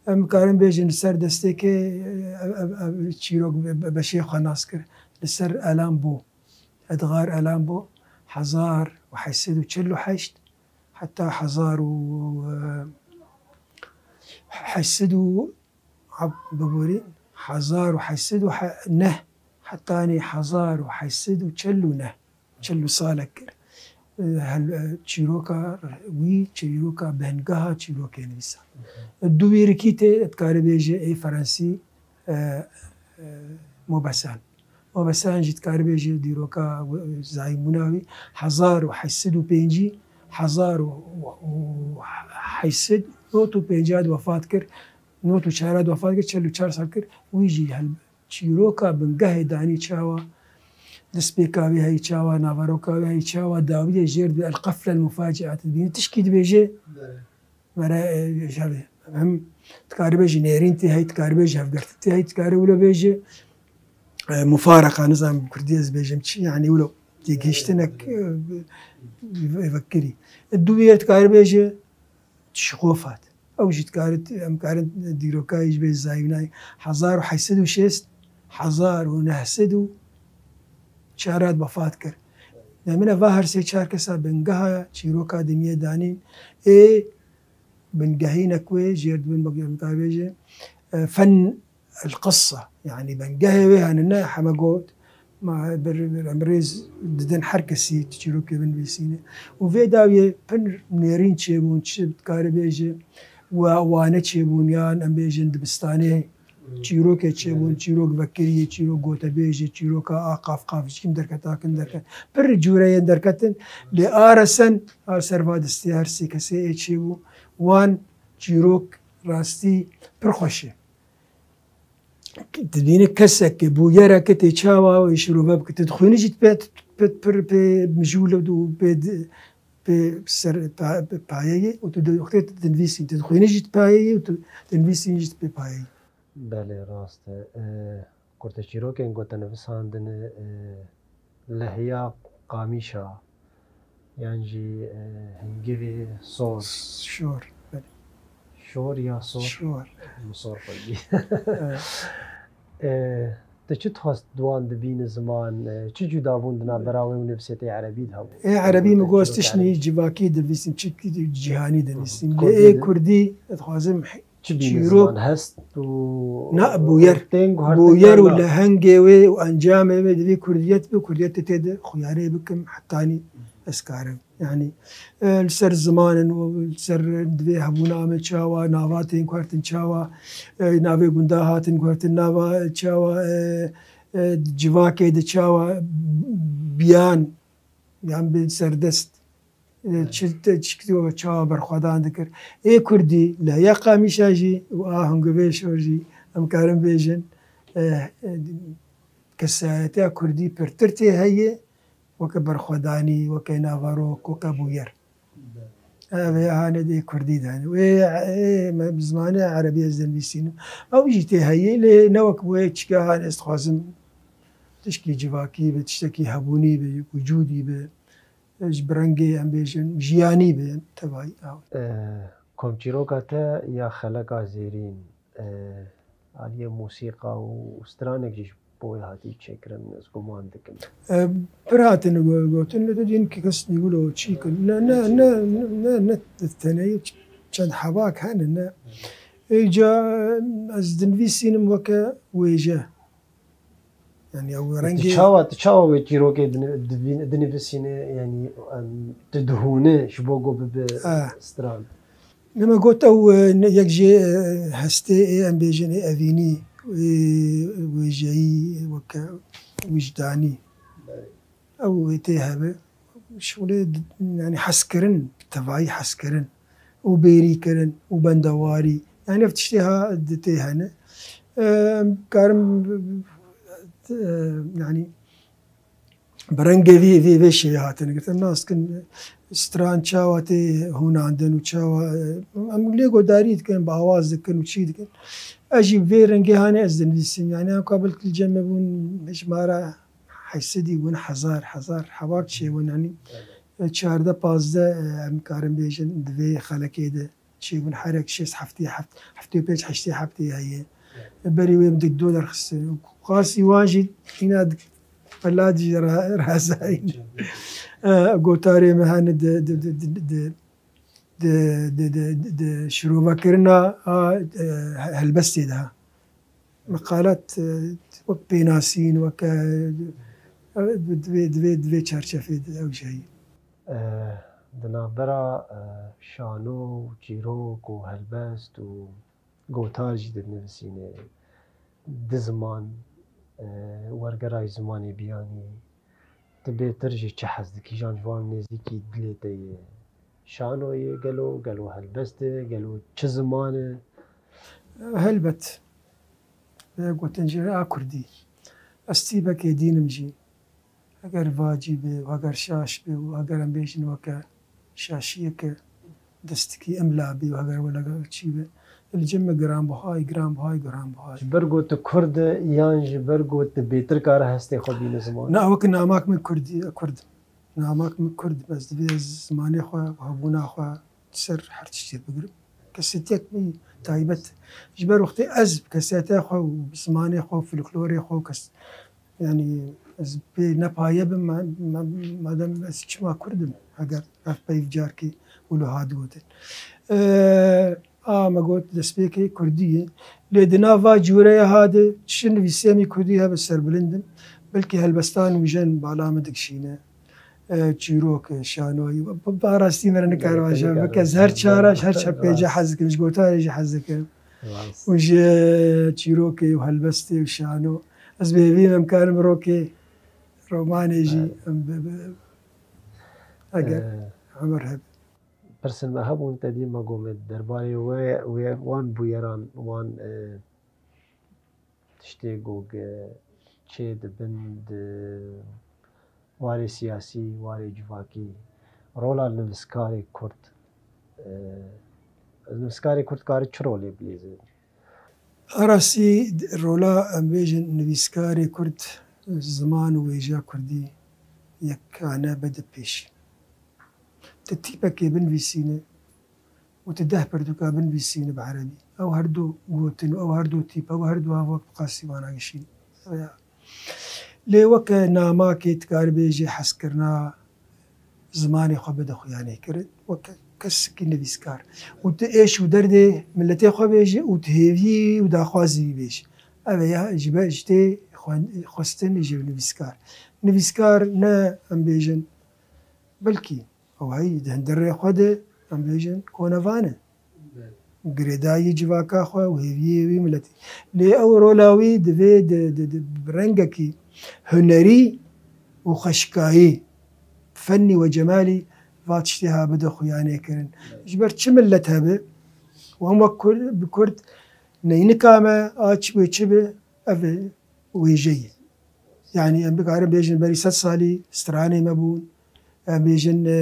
Em karin bêjin li ser destêkê, e, ev, ev, ev çîrok bi, bi, beşê xwe nas kir. Li ser Elambo, Edgar Elambo, hezar û heşt sed û çil û heşt heta hezar û, e, heşt sed û Ab-, biborî, hezar û heşt sed û neh hetanî hezar û heşt sed û çil û neh, çil û salek kir. E, hel-, e, çîroka wî, çîroka bengeha çîrokê nivîsa. E, du wîrikî tê, dikarî bêje ê Ferensî, e, e, Mobesan. Mobesan jî dikarî bêje dîroka w-, zayîmbûna wî, hezar û heşt sed û pêncî, hezar û heşt sed û nod û pêncî de wefat kir. Nod û çar de wefat kir, çil û çar sal kir. Wî jî hel-, çîroka bingehê danî çawa, destpêka wê heyî çawa, naveroka wê heyî çawa, dawiyê jêr dibe, el qefle el mufaciat dibîne. Tişkî dibêje, Belê. mere, e, jabê. Hem dikarî bêje nêrîn tê heyî, dikarî bêje hevgirtin tê heyî, dikarî wilo bêje, e, mufareqa, nizam kurdî ez bêjim çi, yani wilo têgihiştinek, e, vekirî. E, du wî dikarî bêje, Çixofat. Ew jî dikarit, em karin dîrokayê ji bê zayînayê. Hezar û heşt sed û şêst, hezar û neh sed û çar de wefat kir. Demine va her sê çar kesa bingeha çîroka dinyê danîn. Ê bingehînek wê jêr dibin, bak em dikar bêje, e, fen El qissa, yani bengehê wê hene, ne heme got, ma bir, bir em rêz didin her kesî tu çîrokê binivîsîne. Û vê dawiyê pir nêrîn çêbûn, çi dikarî bêje, we wane çêbûn, yan em bêjin dibistanê çîrokê çêbûn, çîrok vekiriyê, çîrok gotebêjê, çîroka a qaf qaf ji kim derket, a kim derket. Pir cûreyên derketin, lê a resen, a ser va destê her sê kesê ê çêbû, wan çîrok rastî pir xweş e. Dibîne kesek bûyereke tê çawa wê şirove bike, tu dixwînî jî tu pê, tu pir, pir pê mijûl û pê di-, pê ser pa-, pê payeyê û tu di wextê tu dinivîsî, tu dixwînî jî tu payeyê û tu dinivîsî jî tu pê payeyê. Belê, rast e. E, kurteçîrokên ku te nivisandine, e, lehiya qamîşa yan jî, e, hingivê sor. Şor, belê. Şor ya sor? Şor. Min sor xwendî. Evet. E, tu çi dixwest di wan dibîne ziman, e, çi cudabûn di navbera wê û nivîsêtê erebî de hebû? Ê erebî min got, ez tiştî civakî dinivîsim, çi cîhanî dinivîsim. Lê ê kurdî, ez dixwazim çi bîne çîrok ziman hest û na, bûyer, tên guhertin bûyer û na. Lehengê wê û encamê wê divê kurdiyet be, kurdiyetê tê de xuyarê bikim, hetanî ez karim. Yani, e, li ser ziman in û li ser divê hebûna me çawa, nava tên guhertin çawa, e, navê gunda hatin guhertin, nava çawa, e, e, civakê de çawa biyan, yan bên serdest, e, çi te, çi çawa berxwedan dikir. Ê kurdî, lehiya qamîşa jî û a hingivê şor jî, em karin bêjin, e, e, kesayetiya kurdî pirtir tê heye, weke berxwedanî, weke naverok, weke bûyer. Ev ê hane dê kurdî de hene. Wê, ê, me bi zimanê erebî ez dinivîsînim. Ew jî tê heye, lê ne wek wê çike hane ez dixwazim tişkî civakî be, tiştekî hebûnî be, wicûdî be. Ji bi rengê em bêjin, jiyanî be, tevayî. E, komçîroka te ya Xeleka Zêrîn, e, aliyê mûsîqa û stranek jî ji bo wê hatî çêkirin, ez guman dikim. E, pir hatin go-, gotin, lê tu dîn ki kes nîwilo çî kir. Ne, ne, ne, ne, ne tenê ç-, çend hebak hene, ne. Êca ez dinivîsînim weke wêje. Yani ew rengê. Tu çawa, tu çawa wê çîrokê dini-, divîn-, dinivîsîne, yani, em, tu dihûne ji bo ku bibe stran? Ne me got ew, e, ne, yek jê, e, hestê ê, em bêjin ê evînî, ê wêjeyî, weke wijdanî. Ew wê tê hebe. Şûlê di-, yani hezkirin, tevayî hezkirin û bêrîkirin û bendewarî. Yani ev tiştê ha di tê hene. Em karim, e, yani bi rengê vî, vî, vê şêwê hatine girtin. Nas dikin stran çawa tê hûnandin û çawa, e, em lê godarî dikin, bi awaz dikin û çî dikin. Ez jî vê rengê hane ez dinivîsim. Yani em ka belkî li cem me bûn, ji me re heysedî bûn, hezar, hezar hebak çêbûn. Yani, e, çardeh, pazdeh, e, em karin bêjin, di vê xelekê de çêbûn. Her yek şêst heftê heft, heftê û pênc heştê heftê heye. E, berî wê em dik do derxistin. Qasî wan jî hîna dik pela jî ra-, razayîn. E, gotarê me hene di, di, di, di, di, di, di, di, di şirovekirina a, e, helbestê de ha. Meqalat, e, wek pênasîn, wek, e, e, di vê, di vê, di vê çarçefê de ew jî heye. E, di navbera, e, şano û çîrok û helbest û gotar jî dinivîsîne. Di ziman, e, wergera zimanê biyanî, tu bêtir jî çi hez dikî, jan ji wan nêzîkî dilê te ye? Şano ye gelo, gelo helbest e, gelo çi ziman e? Helbet. Vê gotin jî a kurdî. Ez tîbekê dînim jî. Heger vacî be û heger şaş be û heger em bêjin weke şaşiyeke destikî imla be û heger wele çî be, li cem me giranbuhay, giranbuhay, giranbuhay. Ji ber ku tu kurd e yan ji ber ku tu bêtir kare hestê xwe bîne ziman? Na, weke namak min kurdî, kurd im. Namak min kurd im. Ez divê ez zimanê xwe û hebûna xwe ser her tiştê bigirim. Kesetiya min taybet. Ji ber wextê ez bi kesetiya xwe û bi zimanê xwe û folklorê xwe û kes-, yani ez pê ne paye bim, ma-, ma-, madem ez çima kurd im, heger ev peyv carkî wilo hat gotin. Eee, a me got destpêkê kurdî ye. Lê di nav va cûreya ha de çi nivîsê min kurdî hebe serbilind im. Belkî helbestan û jen bala min dikişîne. E, çîrok, e, şanoyî. Bi, bi rastî me re nikare vaje. Bike ez her çara, her çar pêce hez dikim. Ji gotarê jî hez dikim. Û ji çîrokê û helbestê û şano. Ez bi hêvî me em karim rokê, romanê jî em bi, bi, eger emer hebe. Pirsên me hebûn, te dî me got me derbarê wê, wê, wan bûyeran, wan, e, tiştê ku ge-, çê dibin di, Warê siyasî, warê civakî, rola nivîskarê kurd, e, nivîskarê kurd kare çi rolê bilêze? A rastî rola, em bêjin, nivîskarê kurd ziman û wêjeya kurdî yekane bide pêş. Tu tîpekê binivîsîne û tu deh pirtûka binivîsîne bi erebî. Ew her du gotin û ew her du tîp, ew her du hevok bi qasî wana gişîn. Lê weke namakê dikare bêje hezkirina zimanê xwe bide xuyanê kirin, weke kesekî nivîskar. Û tu êş û derdê miletê xwe bêje û tu hêviyê wî û daxwazî wî bêje. Ev e ya ji ber ji tê xwen-, xwestin ji nivîskar. Nivîskar ne, em bêjin, belkî ew heyî di hundirê xwe de, em bêjin, konevan e. Girêdayî civaka xwe û hêviyê wî miletî. Lê ew rola wî divê di, di, di, bi rengekî hunerî û xweşikayî, fennî we cemalî va tiştê ha bide xuyanê kirin. Ji ber çi milet hebe, û em wek Kurd, bi Kurd neynika me, a çi wê çi be, ev e wêjeyê. Yanî em bikarin bêjin berî sed salî stranê me bûn, em bêjin, e,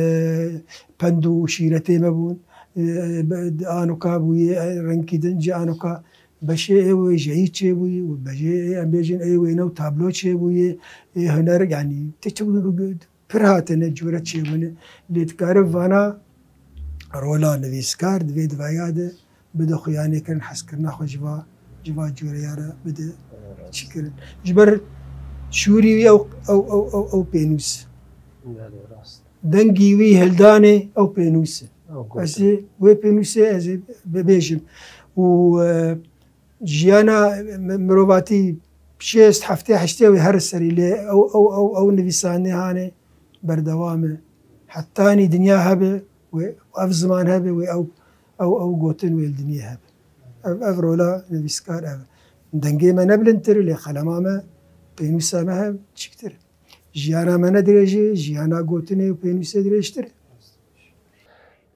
pend û şîretê me bûn, e, be-, anoka bûye, e, rengkî din ji anoka beşê ê wêjeyî çêbûyî û beşê ê, em bêjin, ê wêne û tablo çêbûye, ê huner, yanî tê çi pir hatine cure çêbûne. Lê dikare vana rola nivîskar di vê divaya de bide xuyanê kirin, hezkirina xwe ji va, ji va cureya re bide çi kirin. Ji ber şûrî wî ew, ew, ew, ew, ew pênûs e. Belê, rast. Dengî wî hildanê ew pênûs e. Ew gotin. Ez ê wê pênûsê ez ê bibêjim. Û, e, jiyana mi-, mirovatî şêst, heftê, heştê wê her serî lê ew, ew, ew, ew nivîsandinê hanê berdewam e. Hetanî dinya hebe wê ev ziman hebe wê ew, ew, ew gotin wê li dinyê hebe. Ev, ev rola nivîskar ev e. Dengê me ne bilindtir e, lê xelema me, pênûsa me hev çiktir e. Jiyana me ne dirêj e, jiyana gotinê û pênûsê dirêjtir e.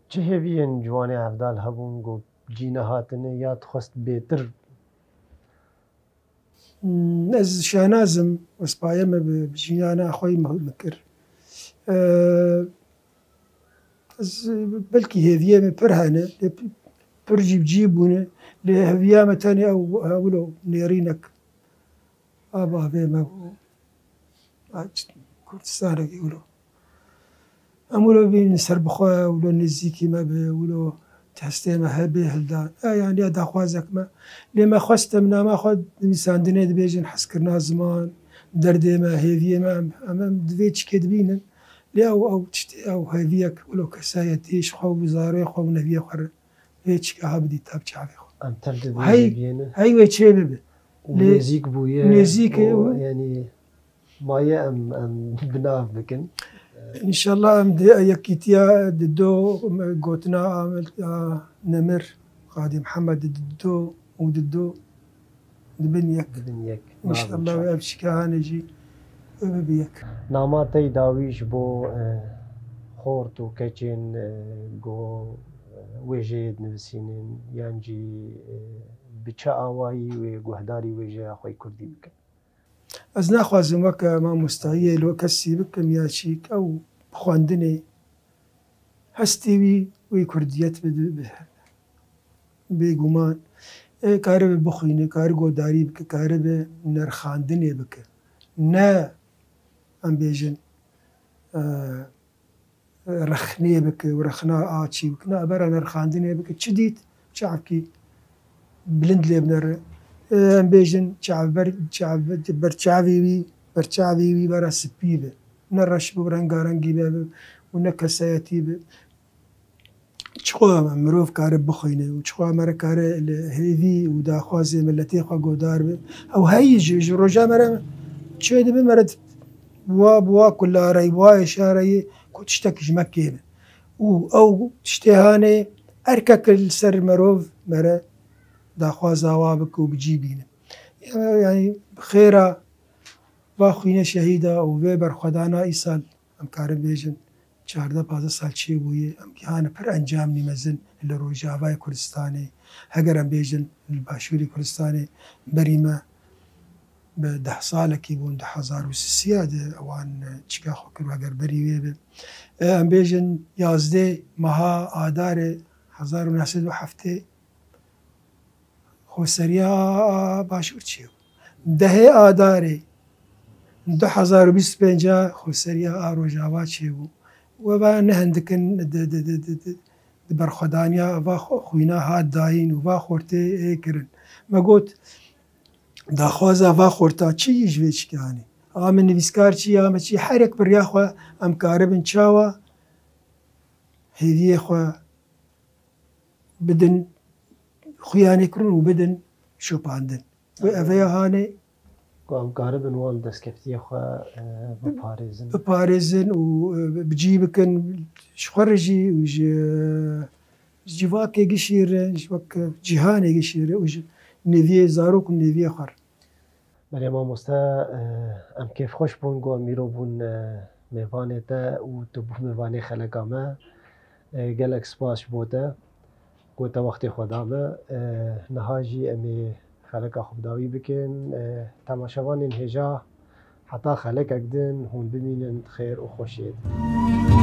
Çi hêviyên ciwanê hevdal hebûn ku cî nehatine ya dixwest bêtir? Hmm, ez şanaz im, wespaye me bi, bi jiyana xwe yî min kir. Eee, ez, belkî hêviyê me pir hene, lê pi-, pir jî bi cî bûne, lê hêviya me tenê ew, ew wilo nêrînek a bavê me bû. A ç-, Kurdistanekî wilo. Em wilo bînin ser bi xwe, wilo nêzîkî me be, wilo destê me hebe hildan. E, yanî ya daxwazek me. Lê me xwest em nama xwe nivîsandinê dibêjin, hezkirina ziman, derdê me, hêviyê me, em, em, em di vê çikê dibînin. Lê ew, ew tiştê, ew hêviyek, wilo kesayetî ji xwe û zarê xwe û neviyê xwe re. Vê çika ha bidîta bi çavê xwe. Em tev dibin Hey, vê biyêne. Hey wê çê bibe. Û Lê nêzîk bûye nêzîk e û û yanî maye em, em bi nav bikin. Înşallah em di yekîtiya di do gotina Amel, a, Nemir, Qadî Mihemed di do û di do dibin yek. Dibin yek. Înşallah Navê ev çika hane jî bibe yek. Nama te yî dawî ji bo, e, xort û keçên, e, go, e, wêjeyê dinivîsînin yan jî, e, bi çi awayî wê guhdarî wêjeya xwe yî kurdî bikin? Ez naxwazim weke mamostayiyê li kesî bikim ya çîk, ew bi xwendinê hestê wî, wî kurdiyet bi, bi, bi, bêguman, e, karibe bixwîne, kari godarî bike, karibe nerxandinê bike. Ne, em bêjin, e, rexnê bike û rexna a çî bike. Na, bera nerxandinê bike. Çi dît? Çavkî bilind lê binere. E, em bêjin çav ber, çav, ber çavê wî, ber çavê wî bera spî be. Ne reş be û rengarengî be, be û ne kesayetî be. Çiqo mirov kare bixwîne û çiqo mere kare li hêvî û daxwazê miletê xwe godar be. Ew heyî ji, ji roja mere çê dibe mere wa, bi wa kulareyî, bi wa êşareyî ku tiştek ji me kêm e. Û ew tiştê hanê erkek li ser mirov mere daxwaza wa bike û bi cî bîne. Yanî bi xêra va xwînê şehîda û vê berxwedana îsal em karin bêjin çardeh pazdeh sal çêbûye, em gihane pir encamî mezin li Rojavayê Kurdistanê, heger em bêjin li Başûrê Kurdistanê berî me bi deh salekî bûn, du hezar û sisiya de ewan çika xwe kir, eger berî wê be. E, em bêjin yazdê meha Adarê hezar û neh sed û heftê xweseriya Başûr çêbû. Dehê Adarê du hezar û bîst û pênc a xweseriya a Rojava çêbû. We va ne hindikin di, di, di, di, di, di berxwedaniya va xwe-, xwîna hat dayîn û va xortê ê kirin. Me got, daxwaza va xorta çi yî ji vê çikanê? A min nivîskar çi ya me çi? Her yek bi riya xwe em karibin çawa hêviyê xwe bidin xuyanê kirin û bidin şopandin. Wê eveya hanê Ku em karibin wan destkeftiyê xwe, e, biparêzin. Biparêzin û, e, bi cî bikin ji xwe re jî û ji, ji civakê gişî re, ji wek cîhanê gişî re û ji neviyê zarok û neviyê xwe re. Belê mamoste, e, em kêfxweş bûn ku em îro bûn, e, mêvanê te û tu bû mêvanê xeleka me. E, gelek spas ji bo te ku te wextê xwe da me. E, niha jî em ê xeleka xwe bi dawî bikin. E, temaşevanên hêja heta xelekek din hûn bimînin di xêr û xweşiyê de.